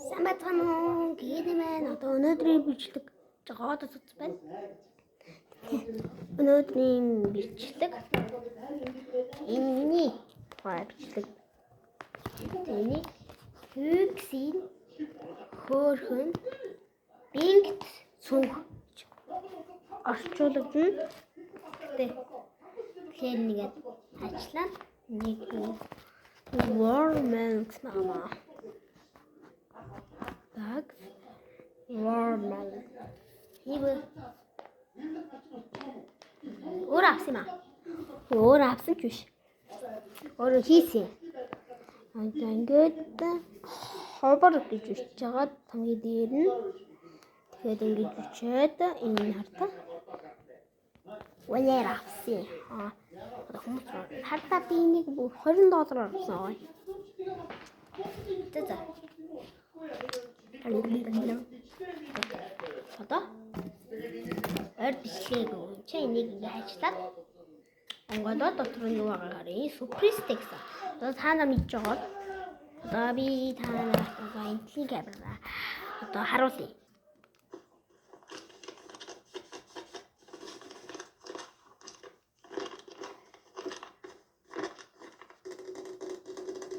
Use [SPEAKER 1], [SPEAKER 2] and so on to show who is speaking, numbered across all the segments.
[SPEAKER 1] Сайн байцгаана уу? Гээд юм байна. Одоо өнөөдрийн бичлэг жогоод үзэж байна. Өнөөдрийн бичлэг энэний тухай бичлэг. Энийг Хюксийн хөөрхөн Бингт сүнх орчуулагдана. Гэтэ тэгэхээр нэгэд ажиллаа. Нэг Warman гэсэн аа. Баг Warman. Хийвэ. Өөр авсан юм аа. Өөр авсан ч биш. Өөрөө хийсэн. Одоо ингээд ховор гэж бичиж байгаа хамгийн дээр нь. Тэгэхээр ингэж бичээд энэ хартаа. Валер авсан. Аа. Одоо хүмүүс хартаа би энийг 20 доллараар авсан. Ой. За за. Одоо ойр бичлэгийг чи энийг ингээ хайчлаад онгойлоо дотор нь юу байгааг харъя. Сюрпризтэй гэсэн. Одоо та нар мэдж байгаа. Одоо би та нарт одоо энтлийн камера одоо харуулъя.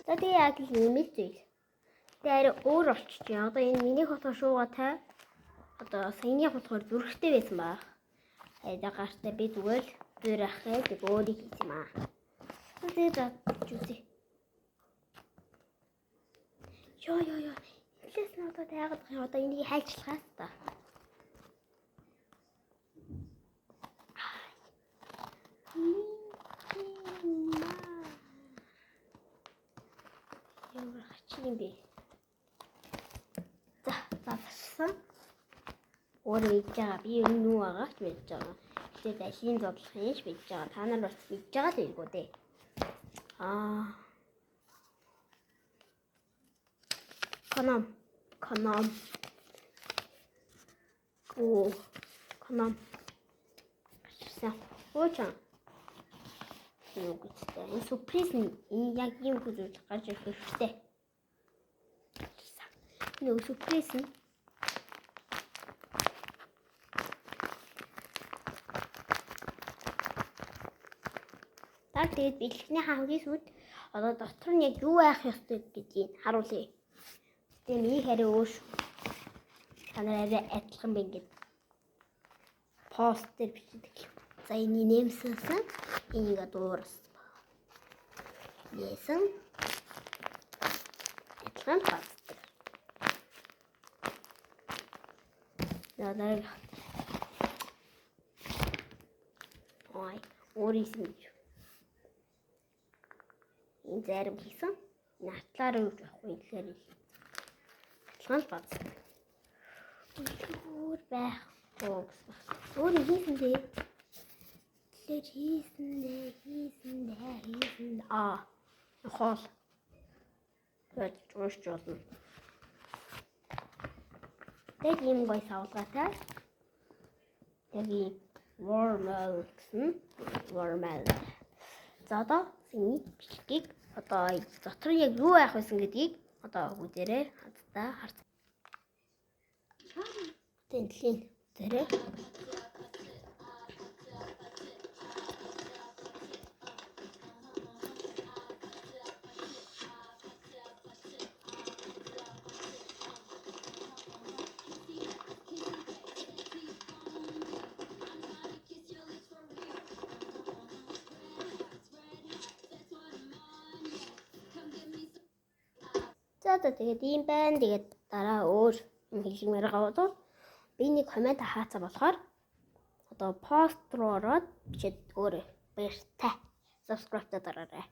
[SPEAKER 1] За тэгээ яг л ийм л зүйл. Тэгээ арай өөр болчих. Одоо энэ миний хотоор шуугатай. Одоо саяных болохоор зүрхтэй байсан баг. Хайда гартаа би зүгээр л зүр ах гэж өөрийг хийсэн юм аа. Тэгээ за үзье. Йоо ёо ёо. Эхлээс нь одоо тайгаад байгаа юм. Одоо энийг хайлчлахаас та. Ямар хачин юм бэ? За, залсан. Өөрөө идж байгаа. Би ер нь юу байгааг ч мэдж байгаа. Тэгээд алийн зодлох юм ш мэдж байгаа. Та нар бас мэдж байгаа л ийгүү дээ. Аа. Коном. Коном. Оо. Коном. Гашсан. Хуучан. Юу гэжтэй. Энэ сюрприз нь энэ яг ийм зүйл гарч ирэх хэрэгтэй. Энэ сюрприз нь Та тэгээд бичлэгний хамгийн сүүлд одоо дотор нь яг юу байх ёстой гэдгийг харуулъя. Тэгээ миний харин өөр шүү. Та нар арай адилхан бэ ингээд пост дээр бичдэг. За энийг нэмсэнсэн энийг дуурсан. Нээсэн адилхан бацдаг. За дараа ой өөр хийсэн гэж. Энэ зарим хийсэн. Энэ атлаар юу авахгүй тэгэхээр адилхан л бацдаг. Өөр байхгүй гэсэн. Өөр хийсэн дээ. Тэгэхээр хийсэн дээ, хийсэн дээ, хийсэн. Аа. Хоол. Тэгээд уншиж болно. Тэгээд ийм гоё савлгаатай. Тэгээд warmel гэсэн. Warmel. За одоо синий бичлэгийг одоо дотор нь яг юу байх байсан гэдгийг одоо бүгдээрээ хамтдаа харцгаая. Тэнтлийн зэрэг. За за тэгээд ийм байна. Тэгээд дараа өөр юм хэлмээр байгаа бол би нэг коммент хаацаа болохоор одоо пост руу ороод бичээд өөрөө баяртай. Subscribe дараарай.